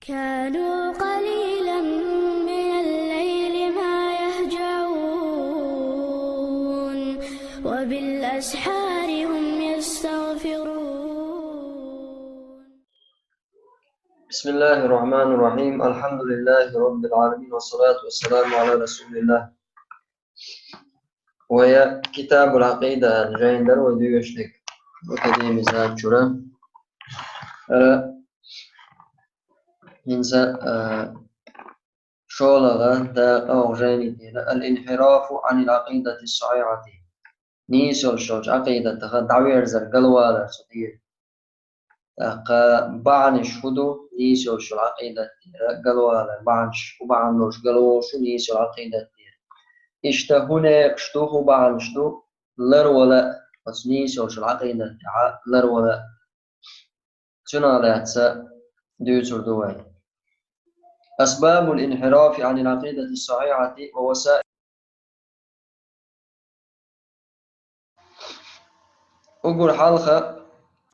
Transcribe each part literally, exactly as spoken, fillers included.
كانوا قليلا من الليل ما يهجعون، وبالأسحار هم يستغفرون. بسم الله الرحمن الرحيم. الحمد لله رب العالمين، والصلاة والسلام على رسول الله. Вай Китабул Акъида жайнара вай дуьйцуш дерг. Академия зачура. Ара хӀинца, а, шоллагӀа дакъа оха жайни тӀера: الانحراف عن العقيدة الصحيحة. Нийса йолуш йолчу Ӏакъидатах дӀаверзар, галвалар цу тӀера. ТӀаккха бахьанаш хӀун ду нийса йолчу Ӏакъидат тӀера галвалар? Бахьанаш, хӀун бахьана долуш галволуш ву нийса йолу Ӏакъидат тӀера? Иштта хӀун некъаш ду, хӀун бахьанаш ду ларвала, оцу нийса йолчу Ӏакъидат тӀехь ларвала? Цунах лаьцна дуьйцур ду вай. أسباب الانحراف عن العقيدة الصحيحة ووسائل. Угур хьалха,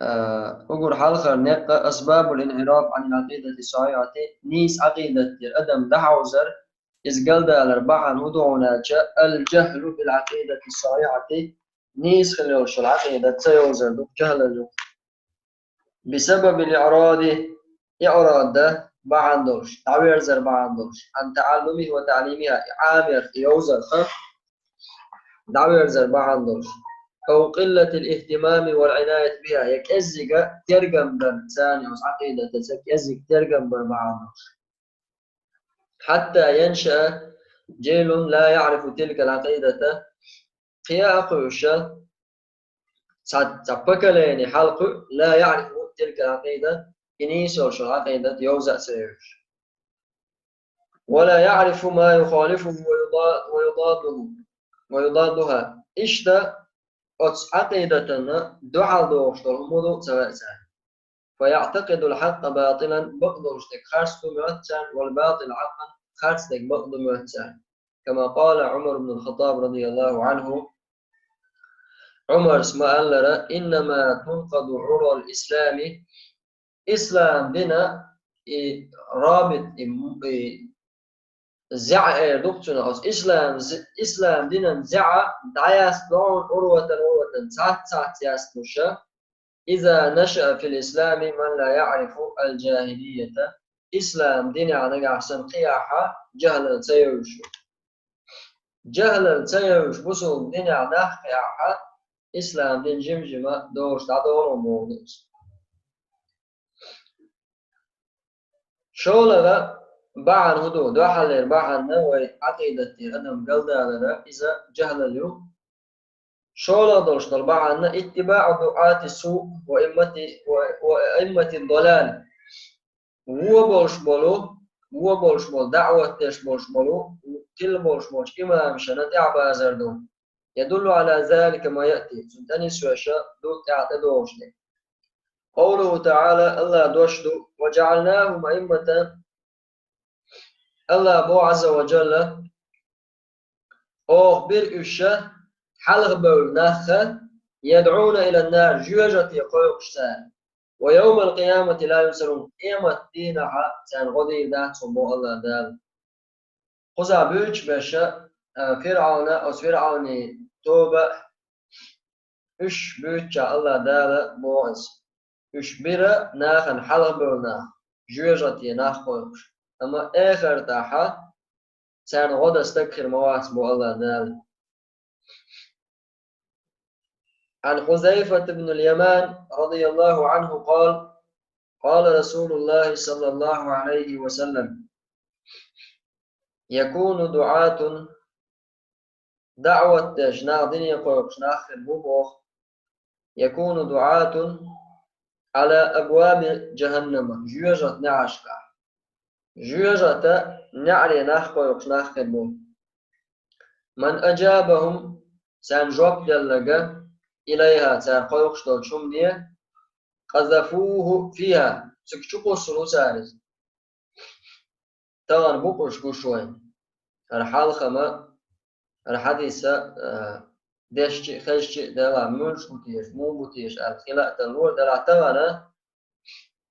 а, угур хьалхара некъ أسباب الانحراف عن العقيدة الصحيحة, нийса Ӏакъидат тӀера адам дӀахьовзар, иза галдалар бахьана хӀун ду аьлча, الجهل بالعقيدة الصحيحة, нийса хила йолуш йолу Ӏакъидат ца йовзар ду, жахӀлал ю. بسبب الإعراض, иърад дан бахьана долуш, дӀаверзар бахьана долуш, عن تعلمه وتعليمها, и Ӏамарх, и йовзарх дӀаверзар бахьана долуш, أو قلة الاهتمام والعناية بها, я кӀеззига тергам дар царна, оцу Ӏакъидатаца кӀеззига тергам бар бахьана долуш. حتى ينشأ جيل لا يعرف تلك العقيدة, кхин а кхуьуш, цхьа, цхьа поколение хьалакхуьу, لا يعرف تلك العقيدة, и нийса йолуш йолу Ӏакъидат йовза а ца йовзуш. ولا يعرف ما يخالفه ويضا-، ويضاده، ويضادها. Иштта оцу Ӏакъидатана дуьхьал догӀуш долу хӀума ду ца веа цара. فيعتقد الحق باطلا, бакъдолуш дерг харц ду моьтту царна, والباطل حقا, харц дерг бакъ ду моьтту царна. كما قال عمر بن الخطاب رضي الله عنه, Ӏумарс ма-аллара: إنما تنقض عرى الإسلام, ислам дина и робит, и, и зӀе эр ду-кх цунах, оцу ислам, ислам динан зӀе дӀаяста догӀун, عروة عروة, цхьацца-цхьацца ясталуш, إذا نشأ في الإسلام من لا يعرف الجاهلية, ислам динехь нагахь санна кхиахь жахӀлал ца йовзуш ву. ЖахӀлал ца йовзуш бусулба динехь нах кхиахь, ислам дин жим-жима догӀуш дӀадолу боху иза. ШолгӀа бахьана хӀун ду? Доьхьаллера бахьана вай Ӏакъидат тӀера адам галдалара, иза жахӀлал ю. ШолгӀа долуш долу бахьана: اتباع دعاة السوء وأئمة، و، وأئمة الضلال. Вон болуш болу, вон болуш болу, даӀват деш болуш болу, тилла болуш болчу имамашна тӀаьхьабазар ду. يدل على ذلك ما يأتي. Цунна тӀе нисвеш ду тӀаьхьа тӀедогӀуш дерг. قوله تعالى, АллахӀан дош ду: وجعلناهم أئمة. АллахӀа боху, Ӏазза ва Джалла: Оха бира уьш хьалхабевлла нах, يدعون إلى النار, жоьжахате кхойкхуш цара. ويوم القيامة لا ينصرون, къемат дийнахь царна гӀо дийр дац хьуна, боху АллахӀ Дала. Кхузахь буьйцуш берш, а, ФирӀавна, оцу ФирӀавнан тоба, уьш буьйцучохь АллахӀ Дала боху иза: уьш бира нахана хьалхабевлла нах, жоьжахате нах кхойкхуш. Амма эхартахь царна гӀо дан стаг хир ма вац, боху АллахӀ Дала. عن حذيفة بن اليمان رضي الله عنه قال: قال رسول الله صلى الله عليه وسلم: يكون دعاة, даӀват деш нах, дине кхойкхуш нах хир бу боху. يكون دعاة على أبواب جهنم, жоьжахатин неӀаршкахь. Жоьжахатин неӀаре нах кхойкхуш нах хир бу. من أجابهم, царна жоп делларг, إليها, цара кхойкхуш долчу хӀумане, قذفوه فيها, цуьнга чукхуссур ву цара иза. Тахана бу-кх уьш гуш вайна. ХӀара хьалха ма, хӀара хьадис, а, дешча а, хезча а делахь, муьлш бу теша, муха бу теша аьлла, хила а таллора, делахь тахана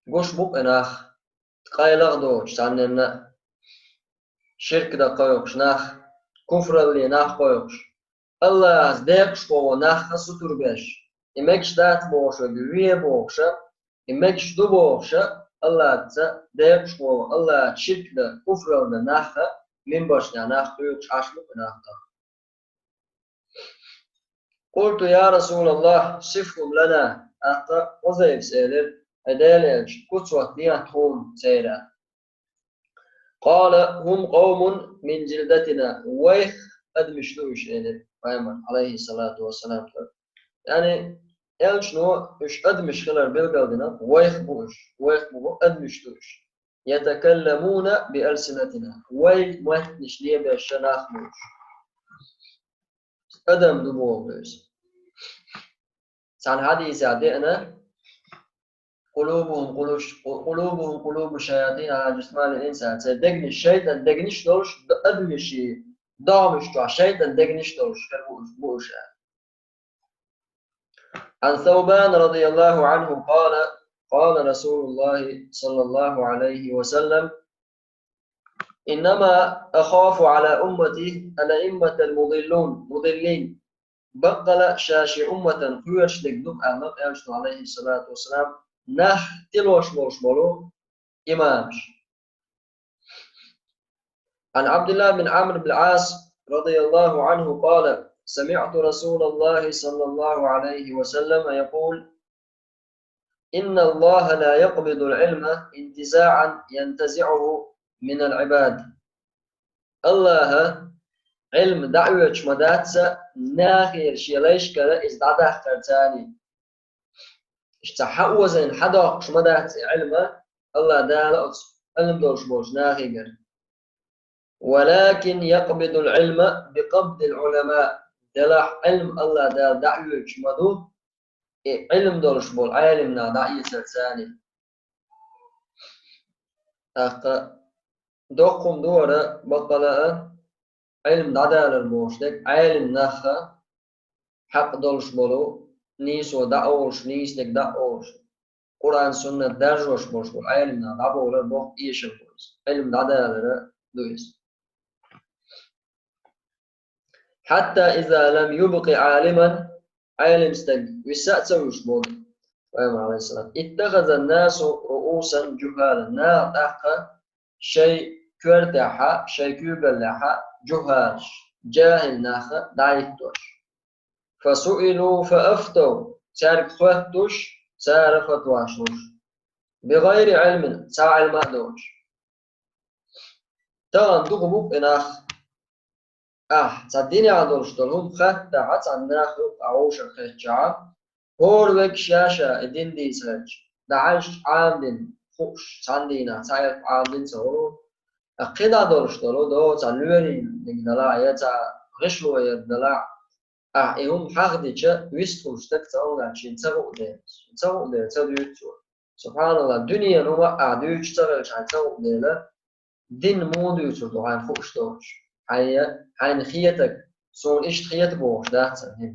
гуш бу-кх и нах. къайлагӀа доцуш, цхьанненна а ширк дан кхойкхуш нах, куфралле нах кхойкхуш, АллахӀаца декъашхо волу нах а сутара беш, и мегаш дац бохуш верг ве бохуша, и мегаш ду бохуша, АллахӀаца декъашхо волу, АллахӀаца ширк дан, куфралла дан нах а, минбаршна нах кхуьйкхуш Ӏаш бу и нах а. قلت: يا رسول الله، صفهم لنا. ТӀаккха Хузайфас элира: «Хьай Делан элча, куц хӀоттае тхуна церан». قال: هم قوم من جلدتنا. Вайх адамаш ду уьш, элира пайхамара, Ӏалайхиссалату вассалам. Яъни, элчано уьш адамаш хилар билгалдина, вайх бу уьш, вайх бу, адамаш ду уьш. يتكلمون بألسنتنا. Вай меттанаш лебеш нах бу уьш. Адам ду боху иза. Цхьана хьадисехь деана: قلوبهم قلوش-، قلوبهم قلوب الشياطين على جثمان الإنس. Церан дегнаш шайтӀан дегнаш долуш, адамашин догӀмаш чохь шайтӀан дегнаш долуш хир бу уьш, бу уьш аьлла. عن ثوبان رضي الله عنه قال: قال رسول الله صلى الله عليه وسلم: إنما أخاف على أمتي الأئمة المضلون، مضلين. Баккъала ша шен умматан кхоьруш дерг ду, аьлла элчано, Ӏалайхиссалату вассалам, нах тилош болуш болу имамаш. عن عبد الله بن عمرو بن العاص رضي الله عنه قال: سمعت رسول الله صلى الله عليه وسلم يقول: إن الله لا يقبض العلم انتزاعا ينتزعه من العباد. АллахӀа Ӏилма дӀаоьцуш ма дац нахера шен лайшкара иза дӀадаккхарца. Иштта хьаозийна хьадоккхуш ма дац и Ӏилма, АллахӀ Дала оцу Ӏилма долуш болчу нахегара. ولكن يقبض العلم بقبض العلماء. Делахь Ӏилма АллахӀ Дала дӀаоьцуш ма ду, и Ӏилма долуш болу Ӏелам нах дӀаэцарца. ТӀаккха доккха хӀума ду хӀара, баккъала а, Ӏилма дӀадалар бохуш дерг, Ӏелам нах а, хьакъ долуш болу, нийсо дӀа а олуш, нийса дерг дӀа а олуш, Къуръан, суннат даржош болуш болу Ӏелам нах дӀабовлар боху эшам бу иза. Ӏилма дӀадалар ду иза. حتى إذا لم يبق عالما, Ӏелам стаг виса а ца вуьйш боху пайхамара, Ӏалайхиссалам, اتخذ الناس رؤوسا جهالا, наха тӀаккха шайн коьртехь а, шайн куьйгаллехь а жухӀалаш, жахӀил нах а дӀахӀиттош. فسئلوا فأفتوا, цаьрга хоьттуш, цара фатваш луш. بغير علم, цхьа Ӏилма а доцуш. Тахана дукха бу-кх и нах. Ахь цхьа динехь долуш долу хӀума хаттахь, цхьа нах юкъахь вовшах хеттахь, хӀора вегаш ша-ша и дин дийца хилча, дӀахьаьжча Ӏамадина, хууш, цхьана дийнахь цхьа элп Ӏамадина ца хуьлу, ткъа кхидӀа долуш долу, до, цхьа лоьрийниг далахь, я цхьа гӀишло яр далахь, ахь и хӀума хьахдича, вистхуьлуш стаг ца хилча, шена ца хуу дела, шена ца хуу дела, ца дуьйцу цо. СубхьаналлахӀ, дуьненан хӀума ахь дуьйцуш ца хилча, хьайна ца хуу дела, дин муха дуьйцур ду хьайна хууш доцуш? Хьайн, хьайна хетаг, суна иштта хета бохуш дац сан дин.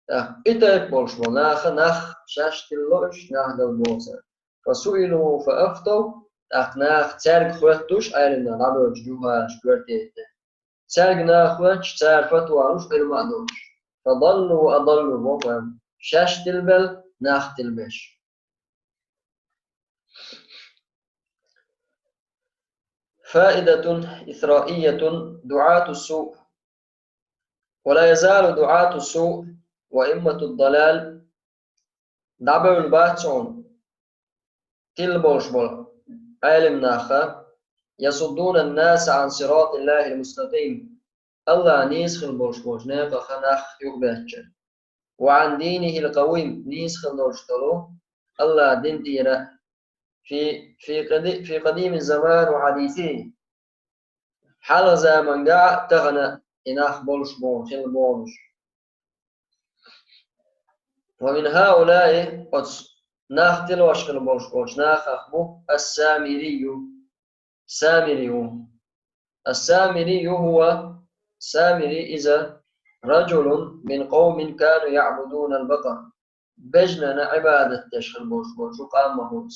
ТӀаккха и тайпа болуш болу наха нах шаьш тилла уьш, нах галбоцар. فسئلوا فأفتوا, тӀаккха наха цаьрга хоьттуш, Ӏелам нах дӀабевлча, жухӀалаш коьртехь. Цаьрга наха хоьттуш, цара фатва луш, Ӏилма а долуш. فضلوا وأضلوا, боху, шаьш тилбелла, нах тилбеш. فائدة إثرائية: دعاة السوء. ولا يزال دعاة السوء وأئمة الضلال, дӀабевлла бац хьуна тилла болуш болу Ӏелам нах а, يصدون الناس عن صراط الله المستقيم, АллахӀ нийса хила болуш болчу некъах нах юхабетташ. وعن دينه القويم, нийса хила долуш долу АллахӀ дин тӀера, في، في قدي-، في قديم الزمان وحديثه, хьалха заманга а, тахана и нах болуш боху, хила бохуш. ومن هؤلاء, оцу нах тилош хила болуш болчу нахах бу ас-Самирийю, Самири ву. السامري هو, Самири иза, رجل من قوم كانوا يعبدون البقر, бежанна Ӏибадат деш хила болуш болчу къаман хӀума.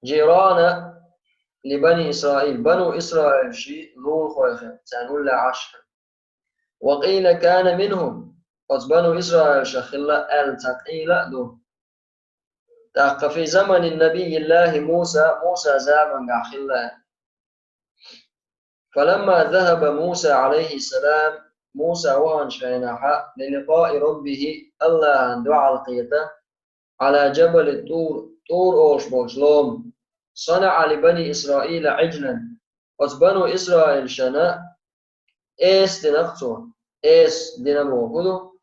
جيران لبني إسرائيل, бану Исраилаши лулахой хилла, царна уллехь Ӏаш хилла. وقيل كان منهم, оцу бану Исраилашах хилла аьлла цхьа къийла а ду. ТӀаккха في زمن نبي الله موسى, Муса заманахь хилла. فلما ذهب موسى عليه السلام, Муса ваханчу хенахь, للقاء ربه, АллахӀана дуьхьал кхета, على جبل الطور, ТӀур олуш болчу лома, صنع لبني إسرائيل عجلا, оцу бану Исраилашна эса дина цо, эса дина бохург ду,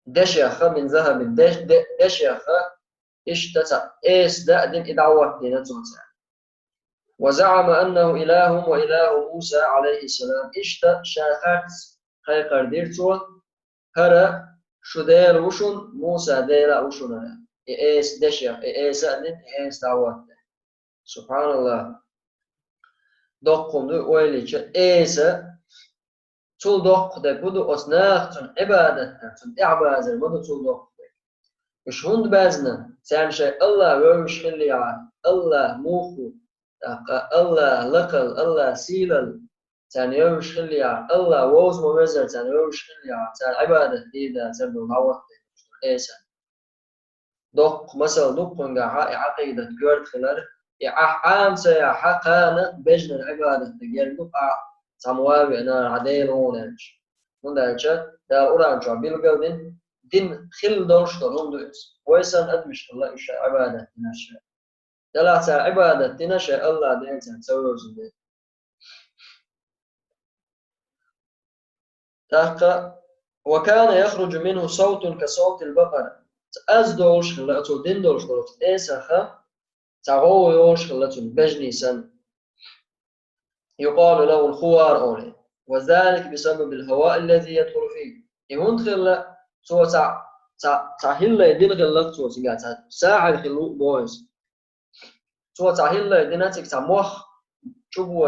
дешех, من ذهب, деш-, де-, дешех, иштта цхьа эса да а дина, и дӀахӀоттийна цо царна. وزعم أنه إلههم وإله موسى عليه السلام, иштта ша харц кхайкхар дира цо, хӀара шу Дела ву шуна, Муса Дела а ву шуна аьлла. И эса дешех, и эса а дина, и эса дӀахӀоттийна. СубхьаналлахӀ. Доккха хӀума ду ойла йича, эса, цул доккха дерг хӀун ду, оцу наха цунна Ӏибадат дар, цунна тӀаьхьабазар ма ду цул доккха дерг. Уьш хӀунда баьзна, царна шайн АллахӀ вевзаш хиллехьара, АллахӀ муха ву, тӀаккха АллахӀ лакхалла, АллахӀ сийлалла, царна вевзаш хиллехьара, АллахӀ вовза ма везара, царна вевзаш хиллехьара, цара Ӏибадат дийр дацара боху дӀахӀоттийна эса. Доккха масал ду кхуьнгахь и Ӏакъидат коьрта хилар, и ахь Ӏама ца яхь, кхана бежнара Ӏибадат дан герга ду, ахь цхьа ма веана, ахь Дела ву аьлча. ХӀунда аьлча Дала Къуръан чохь билгалдина, дин хилла долуш долу хӀума ду иза. Вай санна адамаш хилла уьш Ӏибадат динарш. Делахь цара Ӏибадат дина шайн АллахӀ Дела царна ца вевзина дела. ТӀаккха, وكان يخرج منه صوت كصوت البقر. Аз долуш хилла, оцу дин долуш долу эсах цхьа гӀовгӀа йолуш хилла цуьнан, бежнийн санна. يقال له الخوار олий. وذلك بسبب الهواء الذي يدخل فيه. И хӀунда хилла, цо цхьа, цхьа, цхьа хӀиллай дина хилла цо цигахь, цхьа сахьар хилла ву боху иза. Цо цхьа хӀиллай дина цига цхьа мох чӀугӀо,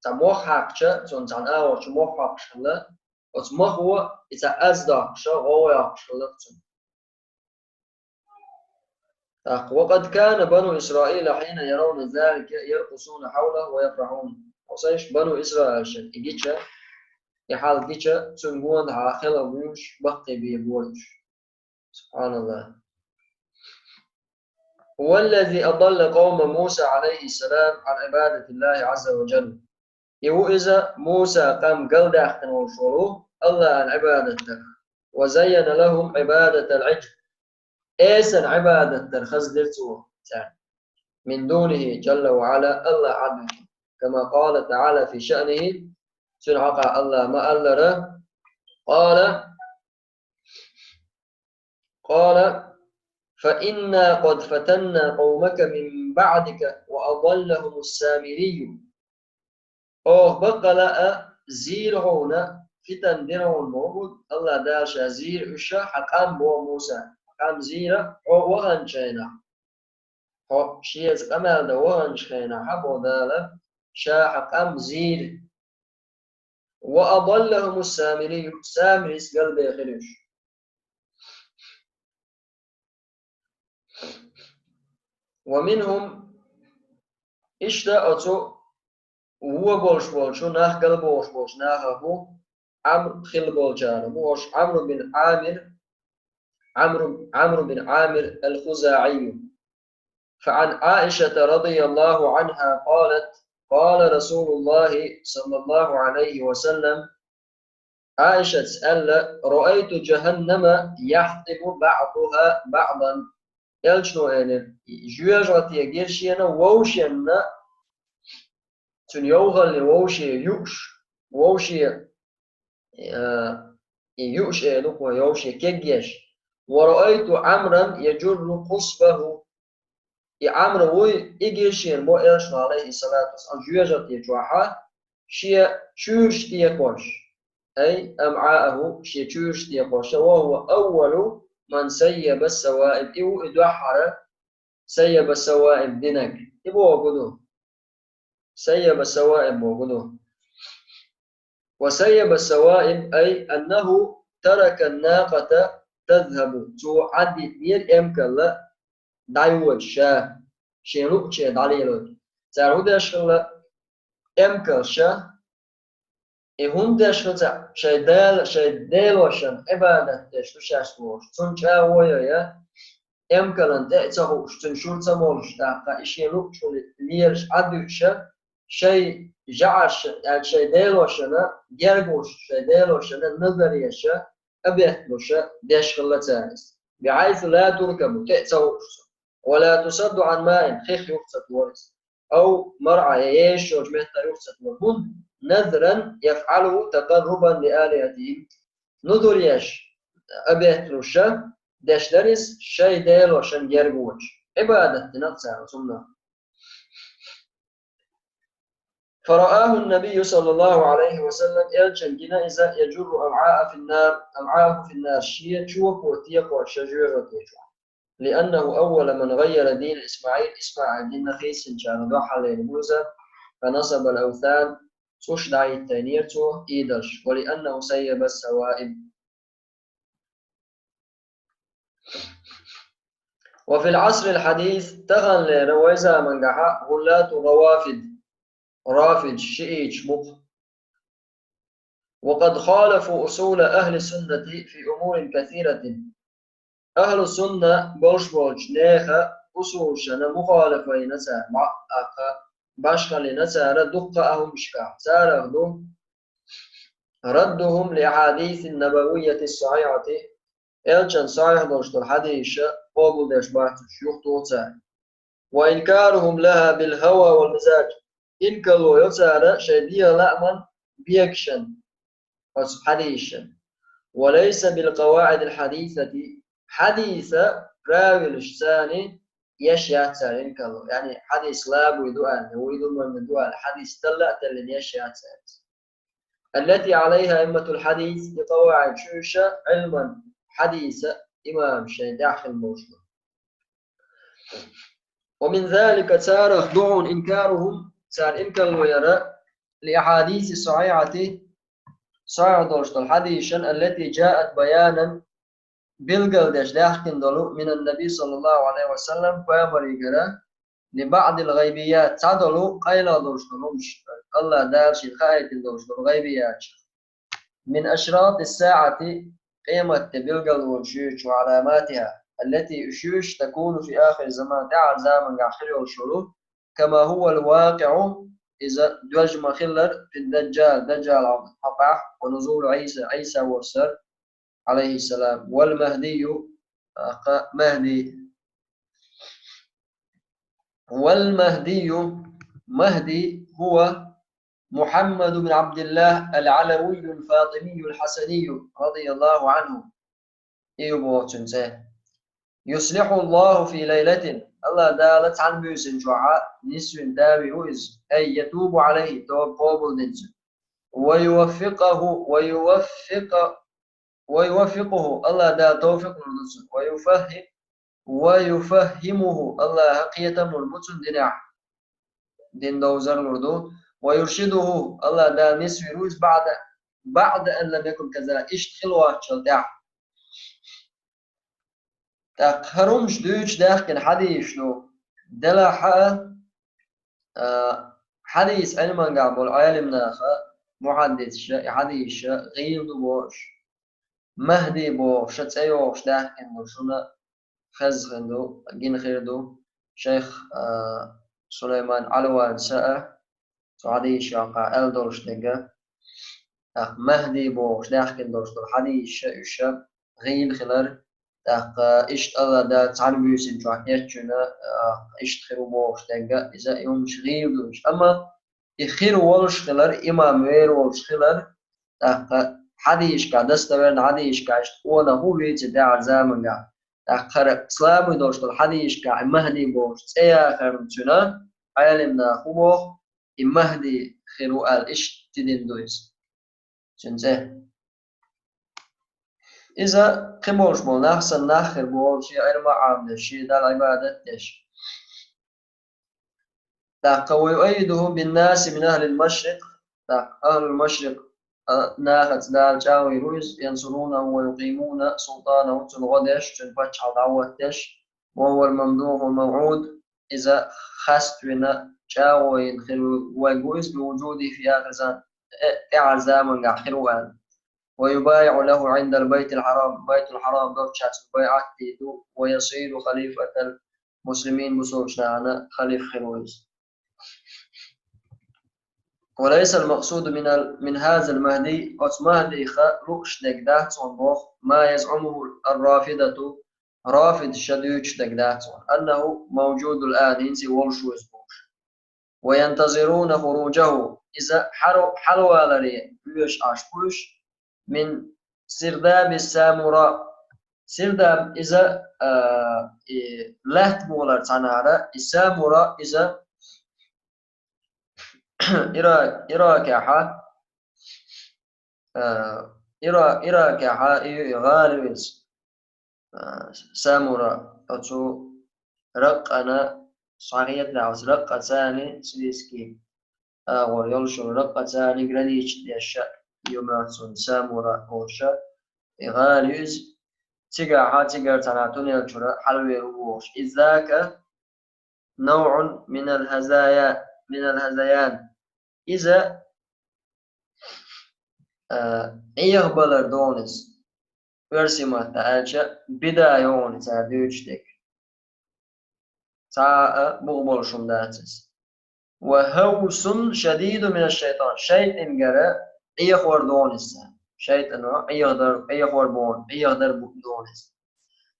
цхьа мох хьаькхча, цунна цхьана агӀор чу мох хьокхуш хилла, оцу мохо и цхьа аз доккхуш, гӀовгӀа йоккхуш хилла цунна. ТӀаккха, وقد كان بنو إسرائيل حين يرون ذلك يرقصون حوله ويفرحون. Хьо сан иштта бану Исраилшна и гича, и хьал гича, цуьнан гонаха хелхам буьйлуш, баккхийбе бора уьш. СубхьаналлахӀ. هو الذي أضل قوم موسى عليه السلام عن عبادة الله عز وجل. И ву иза Муса къам галдаьккхина волуш волу АллахӀан Ӏибадат дар. وزين لهم عبادة العجل. Эсан Ӏибадат дар хаза дира цо царна. من دونه جل وعلا, АллахӀ Ӏадвина. كما قال تعالى في شأنه, цуьнан хьокъехь АллахӀа ма-аллара, قال قال: فإنا قد فتنا قومك من بعدك وأضلهم السامري. Оха баккъала а зийра хьуна, фитан дира хьуна боху, АллахӀ Дала ша зийра уьш хьан къам боху Муса. Хьан къам зийра хьо ваханчу хенахь. Хьо шеца къамел дан ваханчу хенахь боху Дала, ша хьан къам зийра. وأضلهم السامري, Самирис галбаьхира уьш. ومنهم, иштта оцу вон болуш болчу, нах галбохуш болчу нахах ву Ӏамр хилла болчарах ву, ош Ӏамр бин Ӏамир, Ӏамр, Ӏамр бин Ӏамир ал-Хузаъий. فعن عائشة رضي الله عنها قالت: قال رسول الله صلى الله عليه وسلم, Ӏаишас аьлла: رأيت جهنم يحطم بعضها بعضا. Элчано элира: жоьжахати гира шена вовшенна, цуьнан йовхаллин вовше юуш, вовше, э, и юуш элира кхо, вовше кегъеш. ورأيت عمرا يجر قصبه. И Ӏамр вуй, и гира шена боху элчано, Ӏалайхи ссалату вассалам, жоьжахати чохь шен чуьйраш текхош. أي أمعاءه, шен чуьйраш текхош. وهو أول من سيب السوائب. И ву и дуьххьара سيب السوائب динарг. И бохург ду. سيب السوائب бохург ду. وسيب السوائب أي أنه ترك الناقة تذهب. Цо Ӏадитинера эмкалла дӀайоьдуш ша. шен луъучуьнга дӀалелойта. Цара хӀун деш хилла? Эмкалша, и хӀунда деш хилла цара? Шайн Дала, шайн Делошан Ӏибадат деш ду шаьш бохуш. Цунна чӀагӀо йо я, эмкалан тӀе а ца хууш, цуьнан шура ца молуш, тӀаккха и шен луъучу хӀуманна лелаш Ӏад дуьтуша, шайн жаӀарш, аьлча шайн Делошана герга вуш, шайн Делошана назар еша, къабетталуша деш хилла цара иза. بحيث لا تركب, тӀе а ца хууш цунна. ولا تصد عن ماء, хих юха ца тору иза. أو مرعى, я езаш йолчу меттах юха ца тору. ХӀунда? نذرا يفعله تقربا لآلهتهم. Нузур еш, къабетталуша деш дара иза, шайн Делошана герга воцуш. Ӏибадат дина цара цунна. فرآه النبي صلى الله عليه وسلم, элчанна гина иза, يجر أمعاءه في النار, أمعاءه في النار, шен чоко текхор шен жоьжахати чохь. لأنه أول من غير دين إسماعيل, ИсмаӀил динах хийцинчарна дуьхьал веана ву иза, فنصب الأوثان, цӀуш дӀахӀиттийнера цо, идолаш, ولأنه سيب السوائب. وفي العصر الحديث, таханлера вай замангахьа, غلاة الروافض, рафидаш, шиӀиташ бу-кх. وقد خالفوا أصول أهل السنة في أمور كثيرة. Ахьлу сунна болуш болчу нехан усулшна мухалафа йина цара, бӀаьхка башхалла йина цара дуккха а хӀуманашкахь. Царах ду: ردهم للأحاديث النبوية الصحيحة, элчан сахьихь долуш долу хьадисаш къобалдеш бац уьш, юхатуху цара. وإنكارهم لها بالهوى والمزاج. Инкарло йо цара шайн дегӀан лааман, бегашан, оцу хьадисашан. وليس بالقواعد الحديثة, хьадисан правилашца еш яц цара инкарло. Яъни хьадис лабуй ду аьлла, вуй ду, муй ду аьлла, хьадис талла а теллина еш яц цара. التي عليها أئمة الحديث, и къаваӀид шу уьш Ӏилман, хьадисан имамаш шайн тӀехь хилла болуш бу. ومن ذلك, царах ду хьуна إنكارهم, цара инкарло яра, للأحاديث الصحيحة, сахьихь долуш долу хьадисашан, التي جاءت بيانا, билгалдеш даьхкина долу, من النبي صلى الله عليه وسلم, пайхамарегара, لبعض الغيبيات, цхьадолу къайлаха долуш долу хӀумаш, АллахӀ Дала шена хаийтина долуш долу гӀайбияташ. من أشراط الساعة, къематде билгал волуш йоцуш, وعلاماتها, التي, уьш йоцуш, تكون في آخر الزمان, тӀаьхьара замангахь хир йолуш йолу, كما هو الواقع, иза доьжна ма-хиллара, في الدجال, Даджал хьокъехь, ونزول عيسى, Ӏийса воссар, عليه السلام, والمهدي, тӀаккха Махьди. والمهدي, Махьди, هو محمد بن عبد الله العلوي الفاطمي الحسني رضي الله عنه. И ю боху цуьнан цӀе. يصلحه الله في ليلة, АллахӀ Дала цхьана буьйсанна чохь нисвина да ву иза, أي يتوب عليه, тоба къобалдина цуьнан. ويوفقه, ويوفق, ويوفقه, АллахӀ Дала тавфикъ лур ду цунна. ويفهم, ويفهمه, АллахӀа кхетам лур бу цунна динехь, дин довзар лур ду. ويرشده, АллахӀ Дала нисвийр ву иза, بعد, بعد أن لم يكن كذلك, иштта хилла воцчул тӀаьхьа. ТӀаккха хӀара хӀумаш дуьйцуш даьхкина хьадисаш ду. Делахь а, а, хьадис Ӏилмангахь болу Ӏелимнаха, мухьаддисаша, и хьадисаша гӀийла ду бохуш, Махьди бохуш цӀе йохуш даьхкина ду шуна, хезна хир ду, гина хир ду, шайх, а, Сулайман Ӏалванис а, цу хьадисашкахь аьлла долуш дерг, тӀаккха Махьди бохуш даьхкина долуш долу хьадисаш а, уьш а гӀийла хилар, тӀаккха иштта АллахӀ Дала цхьана буьйсанна чохь кечйина, а, иштта хир ву бохуш дерг, иза и хӀумаш гӀийла ду уьш. Амма и хир волуш хилар, имам вер волуш хилар, тӀаккха хьадисашкахь, достоверный хьадисашкахь иштта къонах ву вийцина тӀаьхьара замангахь. ТӀаккха хӀара слабый долуш долу хьадисашкахь и Махьди бохуш цӀе яхарна цуьнан Ӏелимнаха хӀун боху, и Махьди хир ву аьлла иштта тидина ду иза. Цуьнан цӀе. Иза кхин болуш болу нах санна нах хир бу, шен Ӏилма а Ӏамадеш, шен Далла Ӏибадат а деш. ТӀаккха ويؤيده بالناس من أهل المشرق, тӀаккха ахьлул машрикъ, а, нахаца Дала чӀагӀвийр ву иза, ينصرونه ويقيمون سلطانه, цунна гӀо деш, цуьнан паччахьалла дӀахӀоттадеш, وهو الممدوح الموعود, иза хаставина чӀагӀо йина хир ву, вайга ву иза, بوجوده في آخر الزمان, э, тӀаьхьарчу замангахь хир ву аьлла. ويبايع له عند البيت الحرام, Байтул-Хьарам долччохь цунна байӀат дийр ду, ويصير خليفة المسلمين, бусалбачу нахана халифа хир ву иза. وليس المقصود من ال-, من هذا المهدي, оцу Махдиха лууш дерг дац хьуна боху, ما يزعمه الرافضة, рафидаш дуьйцуш дерг дац хьуна, أنه موجود الآن, хӀинца а волуш ву иза бохуш. وينتظرون خروجه, иза хьал-, хьалаваларе боьш Ӏаш бу уьш, من سرداب السامراء. Сирдаб иза, а, и лаьтта болар цхьанара, и Самура иза Ира-, Иракехьа, а, Ира-, Иракехьа и, и гӀала ю иза. А, Самура, оцу Раккъана, схьахетарехь, оцу Раккъацани, сирийский агӀор йолуш йолу Раккъацани граничит деш ю моьтту суна Самура олуш, и гӀала ю иза. Цигахьа, цигара цхьана туннел чуьра хьалавер ву бохуш. إذ ذاك نوع من الهذيا-, من الهذيان. Иза, а, Ӏехабалар ду хьуна иза. Оьрсийн маттахь аьлча, бида ю хьуна цара дуьйцуш дерг. Цхьа а бух болуш хӀума дац иза. وهوس شديد من الشيطان. ШайтӀингара Ӏехор ду хьуна иза. ШайтӀано Ӏехадар, Ӏехор бу хьуна, Ӏехадар бу-, ду хьуна иза.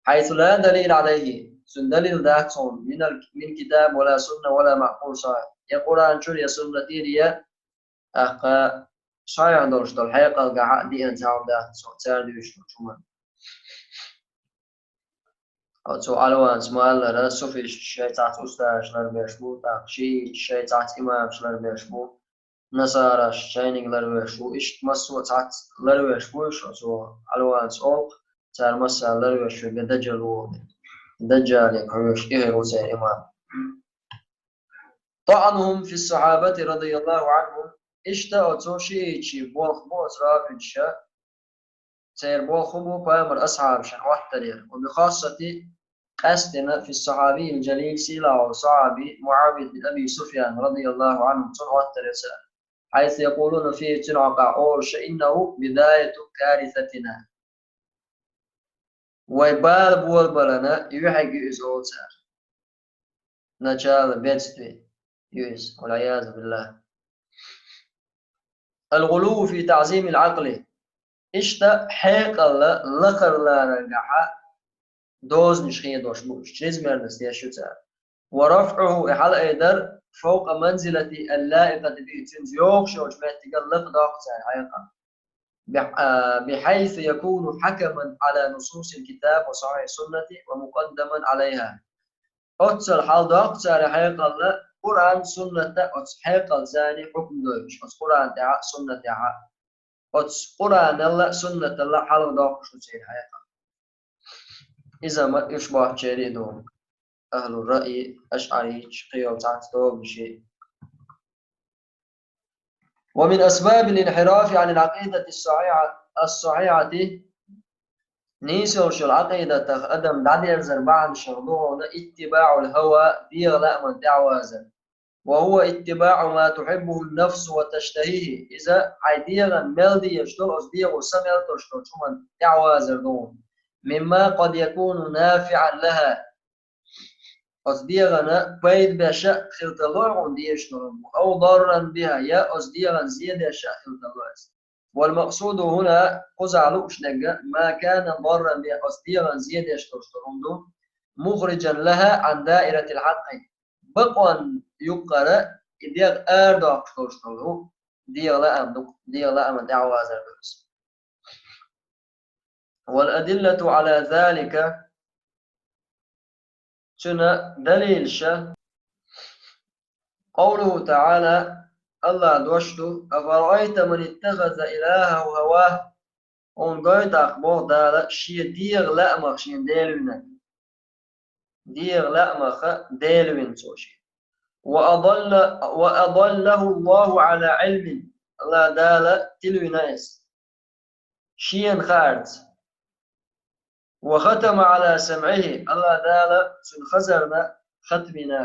حيث لا دليل عليه. Цуьнан далил дац хьуна. من ال-, من كتاب ولا سنة ولا معقول صحيح. Я Къуръан чуьра, я суннатера, я тӀаккха сахьихь долуш долу хьекъалгахь а диъна цхьа хӀума дац цо, цара дуьйцуш долчу хӀуманна. Оцу Ӏалванца ма-аллара, суфисташ шайн цхьацца устазаш ларбеш бу, тӀаккха шииташ шайн цхьацца имамаш ларбеш бу, насараш шайниг ларбеш бу, иштта массо а цхьацца ларбеш бу уьш, оцу Ӏалванца олу, цара массарна ларбеш верг Даджал ву. Даджале хьоьжуш тӀехь ву церан имам. طعنهم في الصحابة رضي الله عنهم. Иштта оцу шиитийн болх бу оцу рафидаша, церан болх бу пайхамаран асхьабашна хӀоттарера. وبخاصة, къаьсттина, في الصحابي الجليل, сийлахь волу сахьаби МуӀавият бин Аби Суфьян, رضي الله عنه, цунна хӀоттарера цара. حيث يقولون فيه, цуьнан хьокъехь олуш, إنه بداية كارثتنا. Вай бала болабалан юьхьиг ю иза олу цара. Начало бедствия ю иза, والعياذ بالله. الغلو في تعظيم العقل. Иштта хьекъал лакхара лараргахь дозанаш хедош бу уьш, чрезмерность еш ю цара. ورفعه, и хьалаайдар, فوق منزلته اللائقة به, цуьнца йогӀуш йолчу меттигал лакхадоккху цара хьекъал. بح-, а, بحيث يكون حكما على نصوص الكتاب وصحيح السنة ومقدما عليها. Оццул хьаладоккху цара хьекъал, Къуръан, суннат а оцу хьекъалца хьукам дойтуш, оцу Къуръан тӀехь а, суннат тӀехь а. Оцу Къуръанал а, суннатал а хьаладоккхуш ду церан хьекъал. Иза ма уьш бохучеран ду. Ахьлу раъй, ашъарийчу, кхин йолу цхьацца тобанаш. ومن أسباب الانحراف عن العقيدة الصحيحة، الصحيحة, нийса йолчу Ӏакъидатах адам дӀадерзар бахьанашах ду хьуна اتباع الهوى, дегӀан лааман тӀаьхьавазар. وهو اتباع ما تحبه النفس وتشتهيه. Иза хьайн дегӀан мел дезаш долу, оцу дегӀо са мел долуш долчу хӀуманна тӀаьхьавазар ду хьуна. مما قد يكون نافعا لها. Оцу дегӀана пайда беш а хила тарло хьуна дезаш долу хӀума. أو ضارا بها, я оцу дегӀана зен деш а хила тарло иза. والمقصود هنا, кхузахь лууш дерг, ما كان ضارا بها, оцу дегӀана зен деш долуш долу хӀума ду, مخرجا لها عن دائرة الحق. Бакъонна юккъара и дегӀ арадоккхуш долуш долу дегӀан лаам ду, дегӀан лааман тӀаьхьавазар ду иза. والأدلة على ذلك, цуьнан далилаш, قوله تعالى, АллахӀан дош ду: أفرأيت من اتخذ إلهه هواه. Хьуна гойту тӀаккха, боху Дала, шен дегӀан лаамах шен Дела винарг. ДегӀан лаамах Дела вина цо шен. وأضل-, وأضله الله على علم. АллахӀ Дала тилвина иза шена хаарца. وختم على سمعه. АллахӀ Дала цуьнан хазарна хатмина,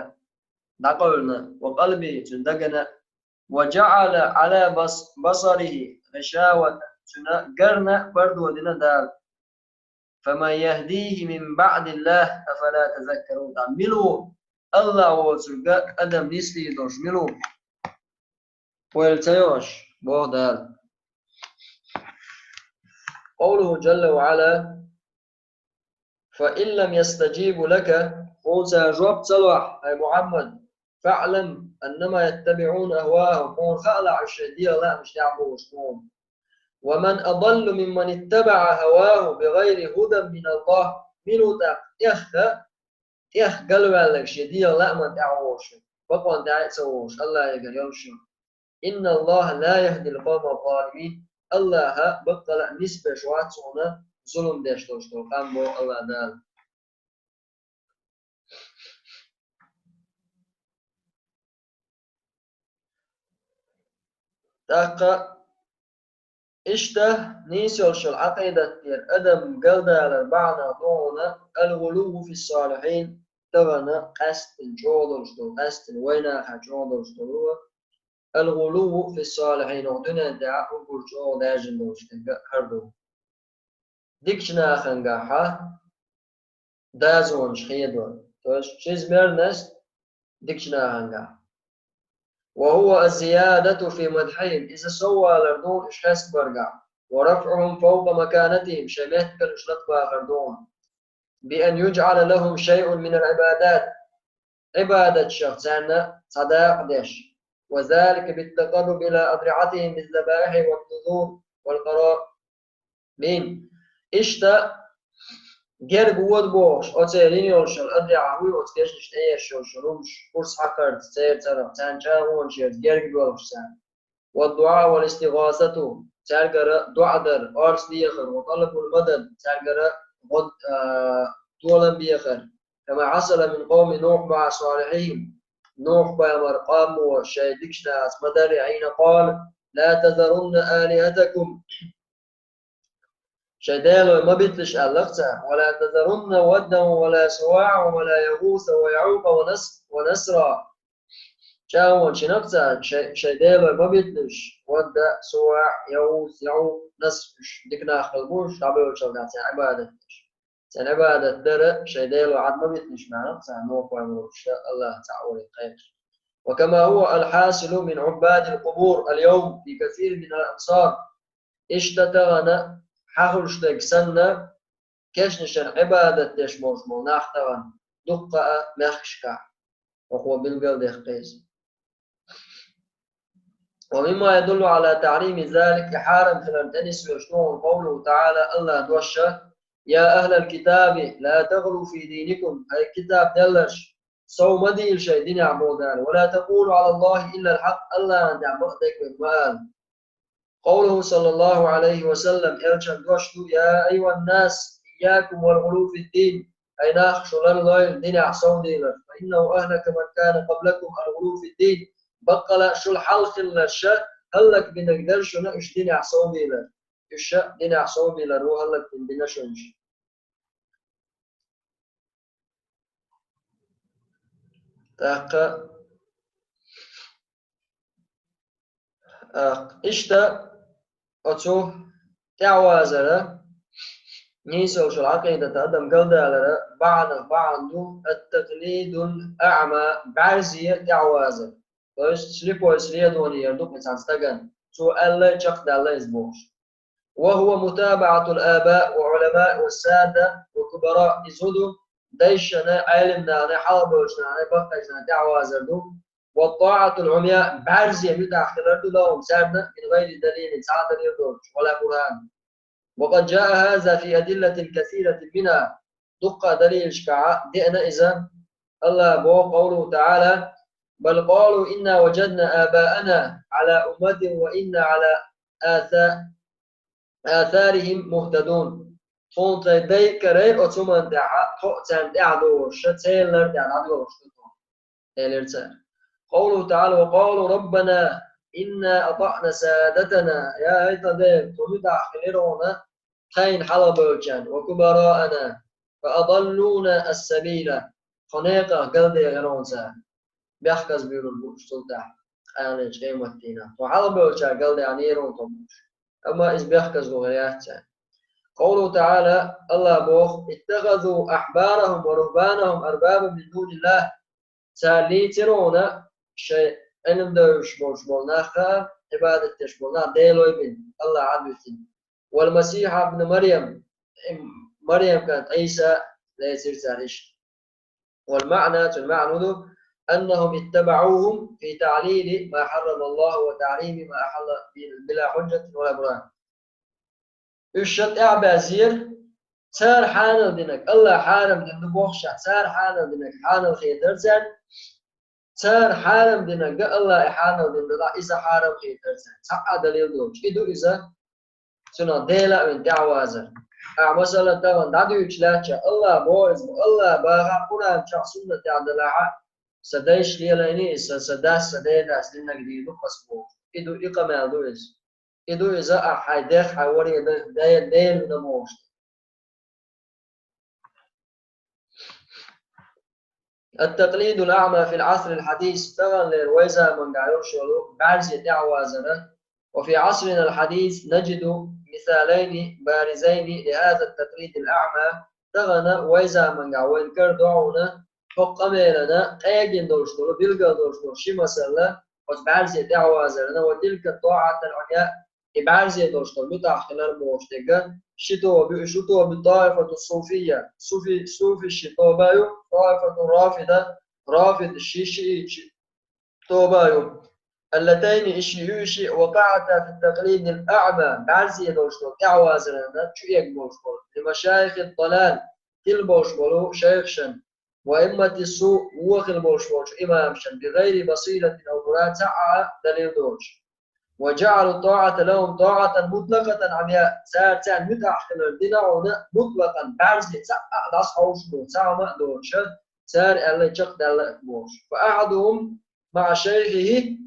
дӀакъевлина, وقلبه, цуьнан дагана, وجعل على بص-، بصره غشاوة, цуьнан гарна пардо дина Дала. فمن يهديه من بعد الله أفلا تذكرون. ТӀаккха мила ву, АллахӀ воцург адам нислийр долуш мила ву? Ойла ца йо аша, боху Дала. قوله جل وعلا: فإن لم يستجيبوا لك, хьуна цара жоп ца лохь, хӀай Мухьаммад, فاعلم أنما يتبعون أهواءهم, хьуна хаалахь, уьш шайн дегӀан лаамашна тӀехь бохуш хьуна. ومن أضل ممن اتبع هواه بغير هدى من الله. Мила ву тӀаккха тӀех, тӀех галваьлларг шен дегӀан лааман тӀехь вогӀуш, бакъонан тӀехь а ца вогӀуш, АллахӀегара йолуш. إن الله لا يهدي القوم الظالمين. АллахӀ баккъала а нисбеш вац хьуна зулам деш долуш долу къам, боху АллахӀ Дала. ТӀаккха иштта нийса йолуш йолу Ӏакъидатера адам галдалар бахьана ду хьуна الغلو في الصالحين, тахана къаьсттина чӀогӀа долуш долу, къаьсттина вайнаха чӀогӀа долуш долу, الغلو في الصالحين, оха дуьнен тӀехь уггар чӀогӀа даьржина долуш дерг хӀара ду. Дикачу нахангахьа дазонаш хедо. То есть чизмерность дикачу нахангахь. وهو الزيادة في مدحهم, иза соввалар ду уьш хестабаргахь. ورفعهم فوق مكانتهم, шайн меттиган уьш латабахар ду. بأن يجعل لهم شيء من العبادات, Ӏибадатшах царна цхьа дакъа деш. وذلك بالتقرب إلى أضرحتهم بالذبائح والنذور والقرابين. Иштта герга вода бохуш, оцеран йолуш йолу адрехьа вуй оцу кешнашна тӀеэш йолуш йолу хӀумаш, урс хьакхарца, церан цӀарах, царна чӀагӀонаш ярца герга боьлхуш царна. والدعاء والاستغاثة, цаьргара доӀа дар, орца дехар, وطلب المدد, цаьргара гӀо-, а, толам бехар. كما حصل من قوم نوح مع صالحهم, Нух пайхамар къомо шайн дикачу нахаца ма-дарра, حين قال: لا تذرن آلهتكم, шайн делой ма битлаш аьлла-кх цара, ولا تذرن ودا ولا سواعا ولا يغوث ويعوق ونس-، ونسرا. ЧӀагӀонаш йина-кх цара, шай-, шайн делой ма битлаш, Вадда, СуваӀ, ЯгӀус, ЯгӀук, Наср, уьш дика нах хилла бу, уьш дӀабевллачул тӀаьхьа царна Ӏибадат деш. Царна Ӏибадат дар шайн делой Ӏад ма битлаш, маьӀна-кх цара, Нух пайхамар волуш, АллахӀ цхьаъ вале кхайкхаш. وكما هو الحاصل من عباد القبور اليوم في كثير من الأمصار. Иштта тахана хьахуьлуш дерг санна, кешнашна Ӏибадат деш болуш болу нах тахана дуккха а мехкашкахь, хӀокхо билгалдаьккхи иза. ومما يدل على تحريم ذلك, и хьарам хиларна тӀе нисвеш ду хьуна قوله تعالى, АллахӀан дош: يا أهل الكتاب لا تغلوا في دينكم, хӀай китаб делларш, сов ма дийла шайн динехь, боху Дала, ولا تقولوا على الله إلا الحق, АллахӀан тӀехь бакъ дерг ма ала. قوله صلى الله عليه وسلم, элчан дош ду: يا أيها الناس إياكم والغلو في الدين, хӀай нах, шу ларлойла динехь сов дийлар, فإنه أهلك من كان قبلكم الغلو في الدين, баккъала шул хьалха хилларш хӀаллакбинарг дара шуна уьш динехь сов дийлар. Уьш динехь сов дийлар ву хӀаллакбина бина шуна уьш. ТӀаккха, а, иштта оцу тӀаьхьавазара, нийсалчул Ӏакъидата адам галдалара бахьанах бахьана ду التقليد الأعمى, бӀаьрзе тӀаьхьавазар. То есть слепое следование яр ду кхин цхьана стагана. Цо аьлла, чекхдаьлла иза бохуш. وهو متابعة الآباء والعلماء والسادة والكبراء, иза хӀун ду, дайшна, Ӏелимнахна, хьалхабевллачу нахана, баккхийчу нахана тӀаьхьавазар ду. والطاعة العمياء, бӀаьрзе муьтӀахь хилар ду, لهم, царна, من غير دليل, цхьа а далил доцуш, ولا برهان. وقد جاء هذا في أدلة كثيرة منها, дуккха а далилашкахь деана иза. АллахӀа боху, قوله تعالى: بل قالوا إنا وجدنا آباءنا على أمة وإنا على آثا-، آثارهم مهتدون. Тхуна тхайн дай карай оцу хӀуманна тӀехь, тхо а царна тӀаьхьа догӀуш, церан лар тӀехь дӀадоьлхуш ду тхо, элира цара. قوله تعالى: وقالوا ربنا إنا أطعنا سادتنا, я хӀай тхан Дела, тхо муьтӀахь хилира хьуна тхайна хьалхабевллачарна, وكبراءنا فأضلونا السبيل. тхо некъах галдехира хьуна цара. Бехказбуьйлур бу уьш цул тӀаьхьа, къаьллачу къематдийнахь. Тхо хьалхабевллачара галдаьхьнера хьуна тхо бу уьш. Амма иза бехказло хир яц царна. Къовлуху таӀала, Аллах боху: «Иттахазу ахьбарахум ва рухбанахум арбаба мин дуниллах». Цара лийцира хьуна шайн Ӏилма девзаш болуш болу нах а, Ӏибадат деш болу нах а делой бина, Аллах Ӏад висина. «Вал Масиха ибн Марьям», Марьям кӀант Ӏийса лецира цара иштта. «Вал маъна», цуьнан маьӀна хӀун ду: «Аннахум иттабаӀухум фи таълили ма хьаррама Аллаху ва тахьрими ма ахьалла била хьужжатин ва ла бурхан». Уьш ша тӀаьхьабаьззера, цара хьанал динарг, Аллах хьарам дина ду бохуш, цара хьанал динарг хьанал хетара царна, цара хьарам динарг, Аллах и хьанал дина делахь, иза хьарам хетара царна. Цхьа а далил доцуш. И ду иза, цунах Дела а вина тӀаьхьавазар. Ахьа масала тахана дӀадуьйцуш лаьттача, Аллах боху иза бу, Аллах баха Къуръан чохь, суннат тӀехь далахьа, сан дайша лелайний иза, сан, сан дас, сан дедас динарг дийр ду аса боху. И ду, и къамел ду иза. И ду иза, ахьа хьайн дех, хьайн варе дан, Дела, Дела вина бохуш. التقليد الأعمى في العصر الحديث. Таханлера вай заманахь йолуш йолу бӀаьрзе тӀаьхьавазар. وفي عصرنا الحديث نجد مثالين بارزين لهذا التقليد الأعمى. Тахана вай заманахь вайна карадо хьуна хӀокху къамелана къегина долуш долу, билгал долуш долу ши масала оцу бӀаьрзе тӀаьхьавазарна: «وتلك الطاعة العمياء». И бӀаьрзе долуш долу муьтӀахь хилар бохуш дерг, ши тоба ю, и шу тоба ю: طائفة الصوفية, суфи-, суфи ши тоба ю, طائفة الرافضة, рафид ши шиъ ю, тоба ю. اللتين, и шиъ ю, и шиъ وقعتا في التقليد الأعمى, бӀаьрзе долуш долу тӀаьхьавазарна чу эгна болуш болу, لمشايخ الضلال, тила болуш болу шайхашна, وأئمة السوء, вон хила болуш болчу имамашна, بغير بصيرة أو برهان, цхьа а далил доцуш. وجعلوا الطاعة لهم طاعة مطلقة عمياء. Цара царна муьтӀахь хилар дина хьуна, мутлакъан, бӀаьрзе цхьа а дӀасахьовсуш бу, цхьа хӀума а доцуш, цара аьлла чекхдаьлла а бохуш. فأحدهم مع شيخه,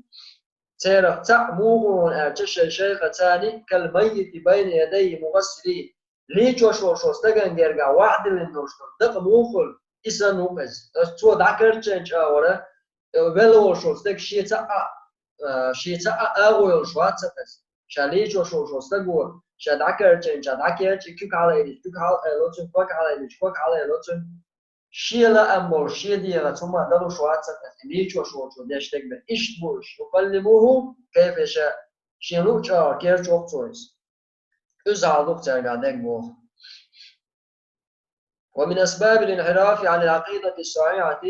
церах цхьаъ муха ву аьлча, шайн шайха царна, كالميت بين يدي مغسله. Лийчош волчу стагана гергахь вахдиллина долуш долу дакъа муха хуьлу, и санна ву иза. Аса цо дӀакарчийначу агӀора, э, велла волуш волу стаг шен цхьа а, э, шен цхьа а агӀо йолуш вац аса. Ша лийчош волчу стаго, ша дӀакарчийначохь дӀакерча, и куьг хьалаайдича, куьг хьалаайдича, ког хьалаайдича, ког хьалаайдо цуьнан. Шен лаам болуш, шен дегӀаца хӀума далуш вац аса, лийчош волчо деш дерг бен. Иштта бу уьш: يقلبه كيف يشاء. Шен луъучу агӀор керчо воккху цо иза. Иза хьал ду-кх цаьргахь дерг боху. ومن أسباب الانحراف عن العقيدة الصحيحة,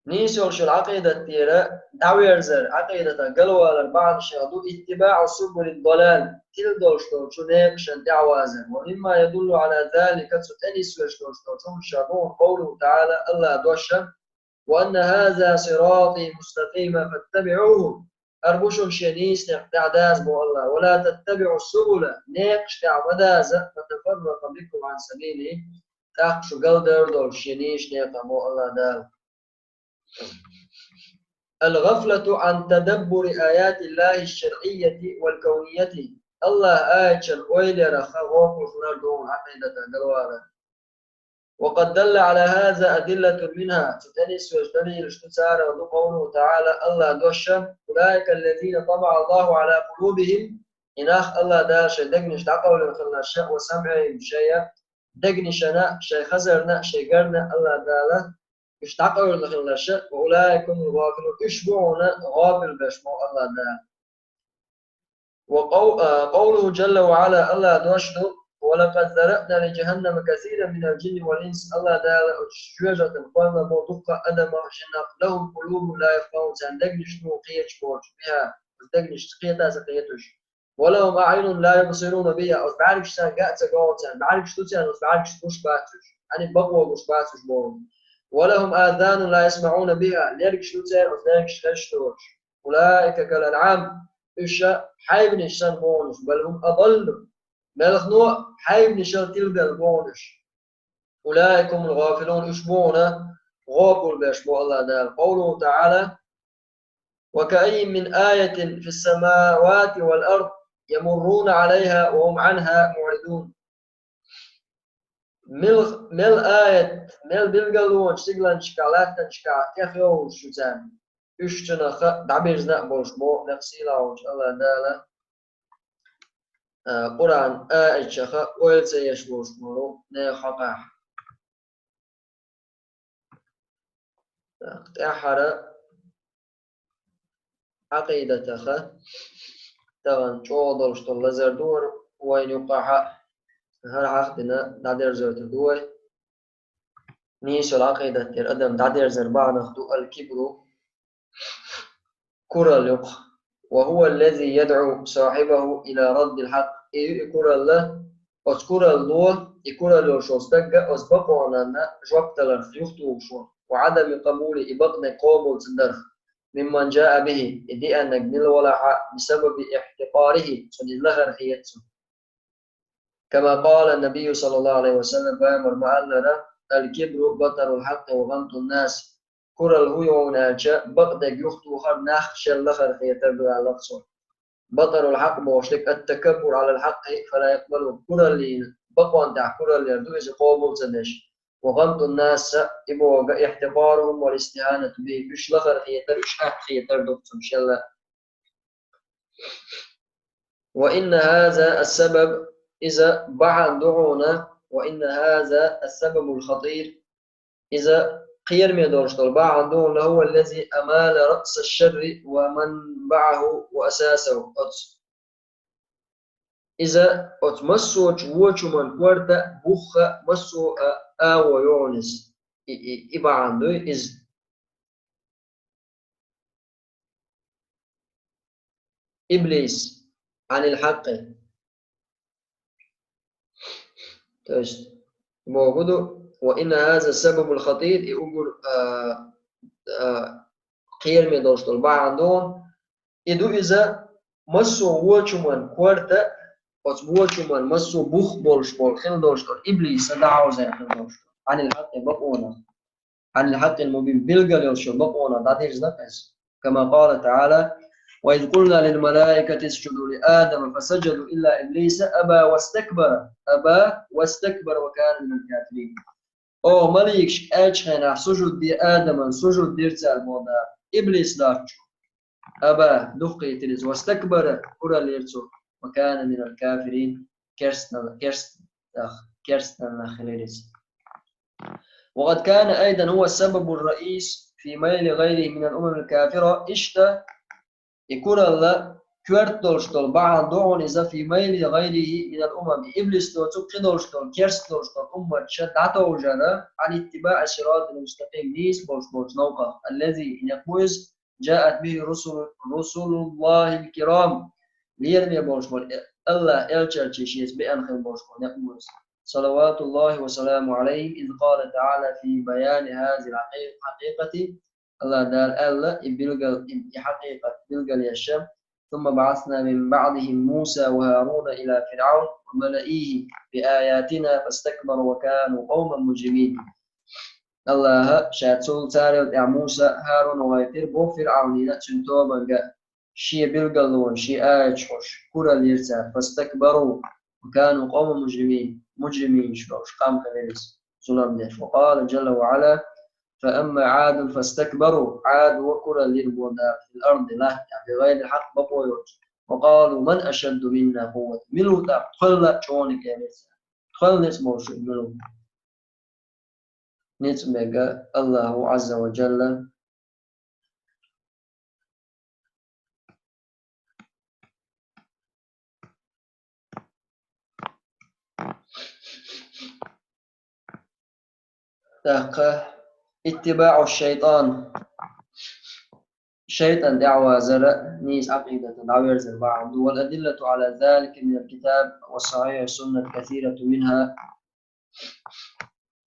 нийса йолуш йолу Ӏакъидат тӀера дӀаверзар, Ӏакъидатах галвалар бахьанашех ду اتباع سبل الضلال, тила долуш долчу некъашна тӀаьхьавазар. ومما يدل على ذلك, цу тӀе нисвеш долуш долчу хӀуманашех ду قوله تعالى, Аллах дош: وأن هذا صراطي مستقيما فاتبعوه. ХӀара бу шуна шен нийса некъ тӀехь даза боху Аллах. ولا تتبعوا السبل, некъаш тӀехь ма даза, فتفرق بكم عن سبيله, тӀаккха шу галдер долуш шен нийса некъах боху Аллах Дала. الغفلة عن تدبر آيات الله الشرعية والكونية. Аллах аяташна ойлаярах гӀопал хилар ду Ӏакъидатах галвалар. وقد دل على هذا أدلة منها, цу тӀе нисвеш далилаш ду царах ду قوله تعالى, Аллах дош: أولئك الذين طبع الله على قلوبهم, и нах Аллах Дала шайн дегнаш дӀакъевлина хиларш, وسمعهم, шайн дегнашна, шайн хазарна, шайн гарна Аллах Дала уьш дӀакъевлина хиларш, وأولئك هم الغافلون, уьш бу хьуна гӀопал берш боху Аллах Дала. وقو-, а, قوله جل وعلا, Аллах дош ду: ولقد ذرأنا لجهنم كثيرا من الجن والإنس. Аллах Дала оцу жоьжахатина кхоллабо дуккха а адамах, жинах, لهم قلوب لا يفقهون, царна дегнаш ду кхеташ боцуш, بها, оцу дегнашца кхета а ца кхеташ. ولهم أعين لا يبصرون بها, оцу бӀаьргашца царна ган а ца го царна, бӀаьргаш ду царна, оцу бӀаьргашца гуш бац уьш, яъни бакъо гуш бац уьш боху. ولهم آذان لا يسمعون بها, лергаш ду церан, оцу лергашца хезаш доцуш. أولئك كالأنعام, уьш хьайбанаш санна боху уьш, بل هم أضل, мелхано а хьайбанашал тилабелла боху уьш. أولئك هم الغافلون, уьш бу хьуна гӀопал берш боху Аллах Дала. قوله تعالى: وكأين من آية في السماوات والأرض يمرون عليها وهم عنها معرضون. Мел, мел аят, мел билгалонаш сигаланчка, лаьттанчка тӀехйолуш ю царна. Уьш цунах дӀабирзина а болуш боху некъ сийлахьчу Алла Дала, а, Къуръан аятчаха ойла ца еш волуш болу нехан хьокъехь. ТӀаьххьара Ӏакъидатаха тахана чӀогӀа долуш долу лазар ду вайна юккъахь а, хӀара хьахдина дӀадерзойтур ду вай. Нийсо Ӏакъидат тӀера адам дӀадерзар бахьанах ду аль-кибру, куралла юкъа. Ва хӀува аллази ядӀу сахьибаху ила раддил хьакъ. И ю и куралла, оцу куралло, и куралла йолуш волу стагга оцу бакъонанна жоп даларх юхатухуш ву. Ва Ӏадами къабули, и бакъдерг къобал ца дарх. Мимман жаа бихи, и деаннарг мила валахь а, бисабаби ихьтикъарихи, цунна иза лахара хета цунна. Кама къала Набийю саллаллаху алейхи ва саллям, пайхамар ма-аллара: «Аль-кибру батарул хьакъи ва гъамтун нас». Куралла хӀун ю аьлча, бакъдерг юхатухар, нах шел лахара хетар ду аьлла цо. Батарул хьакъ бохуш дерг ат-такаббур алал хьакъи фала якъбалу. Кураллина, бакъонна тӀехь куралла яр ду иза къобал ца деш. Ва гъамтун нас, и бохург ихьтикъарухум вал истихьанату бихи, уьш лахара хетар, уьш атта хетар ду цунна шелла. Ва инна хаза ас-сабаб, иза бахьана ду хьуна, ва инна хаза ас-сабабул хатир, иза кхераме долуш долу бахьана ду хьуна, хӀува аллази амала раъса шарри ва манбаъаху ва асасаху. Оцу иза оцу массочу вочуман корта, бухха, массо а агӀо ю хьуна иза. И, и, и бахьана ду иза. Иблис, Ӏанил хьакъи. То есть, боху ду, ва инна хаза сабабул хатир, и угур, а, а, кхераме долуш долу бахьана ду, и ду иза массо вочуман корта, оцу вочуман массо бух болуш болу хила долуш долу иблиса дӀахьовзийна хила долуш долу. Ӏанил хьакъи, бакъонах. Ӏанил хьакъил мубин, билгал йолчу бакъонах дӀадирзина иза. Кама къала таӀала: «Ва из къулна лил малаикати исджуду ли Адама фасаджаду илла иблиса аба вастакбара, аба вастакбара ва кана минал кафирин». Оха маликашка аьллачу хенахь сужуд де Адаман, сужуд дира цара боху Дала. Иблис доцчу. Аба, духкхийтира иза, вастакбара, куралла йира цо, ва кана минал кафирин, керстан-, керст-, ах, керстанах хилира иза. Ва къад кана айдан хӀува сабабур раис фи майли гӀайрихи минал умамил кафира, иштта и куралла коьрта долуш долу бахьана ду хьуна иза фи майли гӀайрихи минал умам, иблис доцург кхидолуш долу, керста долуш долу умматаша дӀатовжара, Ӏан иттибаӀи сиратил мустакъим, нийса болуш болчу новкъах, аллази, и некъ бу иза, жаат бихи русул-, русулуллахил кирам. Лераме болуш болу, э, Аллах элчанаш шеца беана хила болуш болу некъ бу иза. Салаватуллахи ва саламу алейхи, из къала таӀала фи баяни хазил хьакъи-, хьакъикъати. Аллах Дала аьлла, и билгал, и, и хьакъикъат билгал еш: «Сумма баъасна мин баъдихим Муса ва Харуна ила Фиръавна ва малаихи би аятина фастакбару ва кану къавман муджримин». Аллаха ша цул царел тӀехь Муса, Харун вайтира боху Фиръавнина, цуьнан тобанга, шен билгалонаш, шен аяташ хуьлуш, куралла йира цара, фастакбару, ва кану къавман муджримин, муджриминаш долуш, къам хилира иза, зулам деш. Ва къала джалла ва Ӏала: «Фа амма Ӏадун фастакбару», Ӏад ва куралла йира боху Дала, фил арди, латтахь, би гӀайрил хьакъ, бакъо йоцуш. Ва къалу: «Ман ашадду минна къувватан». Мила ву тӀаккха тхоьлла чӀогӀа некъ, элира цара. Тхоьлла ницкъ болуш мила ву? Ницкъ берг Аллах ву, Ӏазза ва джалла. ТӀаккха иттибаӀу шайтӀан. ШайтӀан тӀаьхьавазар нийса Ӏакъидата дӀаверзар бахьана ду. Вал адиллату Ӏала залика минал китаб ва сахьихьи суннат касиратун минхьа.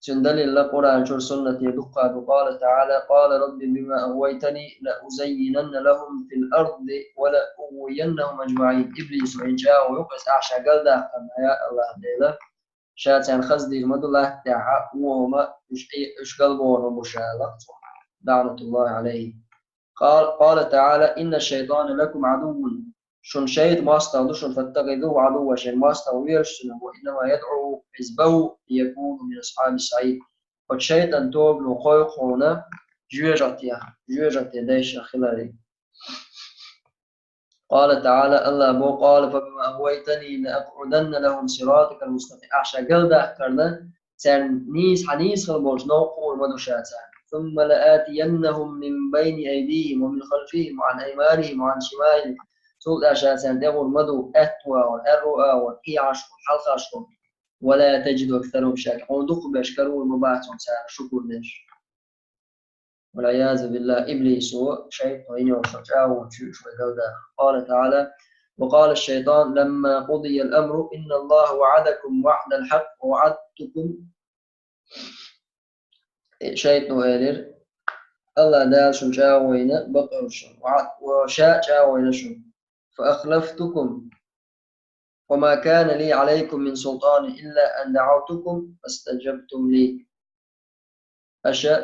Цуьнан далилла Къуръан чуьра, суннате дуккха ду. Къала таӀала: «Къала рабби бима агъвайтани ла узаййинанна лахум фил арди ва ла угъвияннахум аджмаӀин». Иблисо хӀинца а ву юкъа, иза ахьа ша галдаьккхина, я Аллах Дела, ша царна хаза дийр ма ду латта тӀехь, вон хӀума уьш, уьш галбохур ма бу ша, аьлла цо, даӀнатуллахи Ӏалайхи. Къал-, къала таӀала: «Инна шайтӀана лакум Ӏадуввун». Шун шайтӀа мостагӀа ду шун, فاتخذوه عدوا, шайн мостагӀа велаш цунах, وإنما يدعو حزبه ليكونوا من أصحاب السعير. Оцу шайтӀан тобано кхойкху хьуна жоьжахатех, жоьжахатин дайшах хиларе. قال تعالى, АллахӀа боху: قال فبما أغويتني لأقعدن لهم صراطك المستقيم. Ахьа ша галдаккхарна, царна нийса, хьан нийса хила болчу новкъа хуур ма ду ша царна. ثم لآتينهم من بين أيديهم ومن خلفهم وعن أيمانهم وعن شمائلهم. Цул тӀаьхьа ша царна тӀе гӀур ма ду, аьтту агӀор, аьрру агӀор, кхехьашхо, хьалхашхо. ولا تجد أكثرهم شاكرين. Хьуна дукхахберш карор ма бац хьуна царах шукур деш. والعياذ بالله, иблисо, шайтӀано йина йолу чӀагӀо чуьйш вай галдаха. قال تعالى: وقال الشيطان لما قضي الأمر إن الله وعدكم وعد الحق ووعدتكم. ШайтӀано элира: АллахӀа Дала шуна чӀагӀо йина бакъ йолуш, ва, ва ша чӀагӀо йина шуна. فأخلفتكم وما كان لي عليكم من سلطان إلا أن دعوتكم فاستجبتم لي. Аша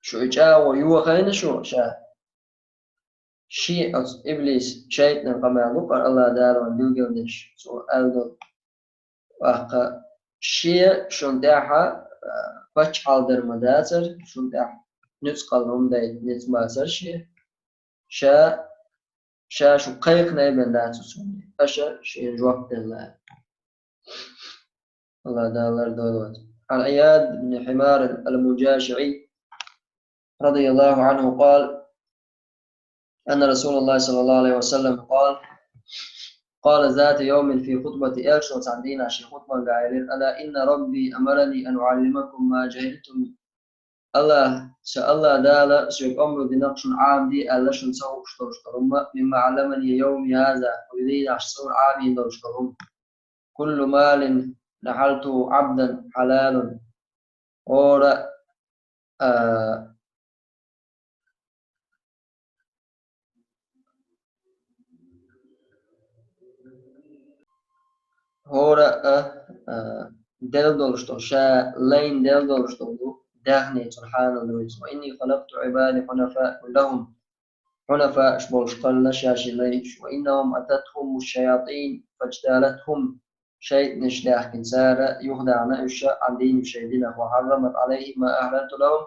шу и чӀагӀо йохийна шу ша. Шен оцу иблис, шайтӀанан къамел ду-кх АллахӀа Дала вайна билгалдеш, цо аьлла долу. ТӀаккха шен шуна тӀехь, а, паччахьалла дар ма дацара, шуна тӀехь нуьцкъала хӀума дайта ницкъ ма бацара шен. Ша, ша шу кхайкхинарг бен дац оцунна, аша шена жоп делла. АллахӀа Дала лардойла вайна. عن عياض بن حمار المجاشعي رضي الله عنه قال: أن رسول الله صلى الله عليه وسلم قال، قال ذات يوم في خطبته, элчано цхьана дийнахь шен хутбангахь элира: ألا إن ربي أمرني أن أعلمكم ما جهلتم. АллахӀ, сан АллахӀа Дала соьга омра дина-кх шуна Ӏамаде аьлла, шуна ца хууш долуш долу хӀума, مما علمني يومي هذا, хӀокху дийнахь суна Ӏамийна долуш долу хӀума. كل مال نحلته عبدا حلال. ХӀора, а, хӀора а, а, делла долуш долу, ша лайна делла долуш долу даьхни цунна хьанал ду иза. وإني خلقت عبادي حنفاء كلهم. Хьунафаъаш болуш кхоьллина ша шен лайш. وإنهم أتتهم الشياطين فاجتالتهم. ШайтӀанаш даьхкина цара юхадаьхна уьш Ӏан дийна шайн динах. وحرمت عليهم ما أحللت لهم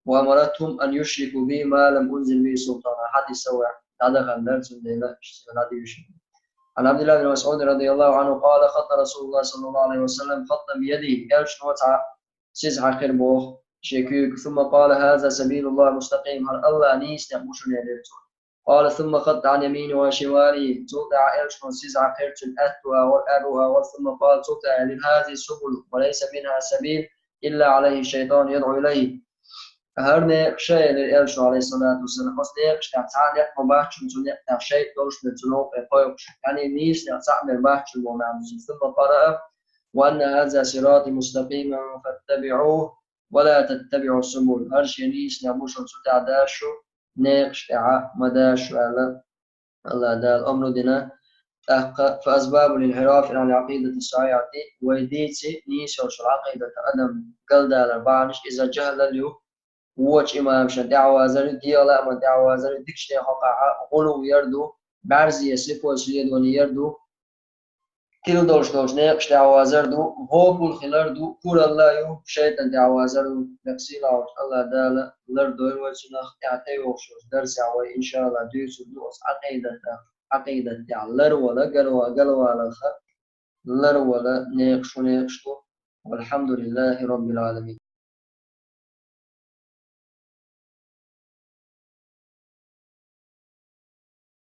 وأمرتهم أن يشركوا بي ما لم أنزل به سلطانا. Хьадис сов дӀадахана дара, цундела иштта дӀадуьйшуш. عن عبد الله بن مسعود رضي الله عنه قال: خط رسول الله صلى الله عليه وسلم خطا بيده. Элчано цхьа сиз хьаькхира боху шен куьйга. ثم قال: هذا سبيل الله مستقيم. ХӀара АллахӀ нийса некъ бу шуна, элира цо. قال: ثم خط عن يمينه وعن شماله. Цул тӀаьхьа элчано сиз хьаькхира цуьнан аьтту агӀор, аьрру агӀор. ثم قال: Цул тӀаьхьа элира: هذه سبل وليس منها سبيل إلا عليه شيطان يدعو إليه. ХӀара некъаш, элира элчано, عليه الصلاة والسلام, оцу некъаш тӀехь цхьа а некъ ма бац шуна, цу некъа тӀехь шайтӀа долуш бен цу новкъа кхойкхуш. Яъни нийса некъ цхьаъ бен бац шуна боху маьӀна ду. ثم قرأ: وأن هذا صراطي مستقيما فاتبعوه ولا تتبعوا السبل. ХӀара шен нийса некъ бу шуна, цу тӀехь даш шу, некъаш тӀехь ма даш шу, аьлла АллахӀа Дала омра дина. ТӀаккха: فأسباب الانحراف عن العقيدة الصحيحة, вай дийци нийса йолчу Ӏакъидатах адам галдалар бахьанаш, иза жахӀлал ю, вочу имамашна тӀаьхьавазар ю, дегӀан лааман тӀаьхьавазар ю, дикачу нехан хьокъехь гӀулув яр ду, бӀаьрзе сипой следование яр ду, тила долуш долчу некъашна тӀаьхьавазар ду, гӀопал хилар ду, куралла а ю, шайтӀанна тӀаьхьавазар ду. Дакъа сийлахьчу АллахӀа Дала лардойла вай цунах. ТӀаьхьа тӀейогӀучу дарсехь вай, иншаАллахӀ, дуьйцур ду оцу Ӏакъидатах, Ӏакъидат тӀехь ларвала, галва-, галваларх ларвала некъаш хӀун некъаш ду. والحمد لله رب العالمين.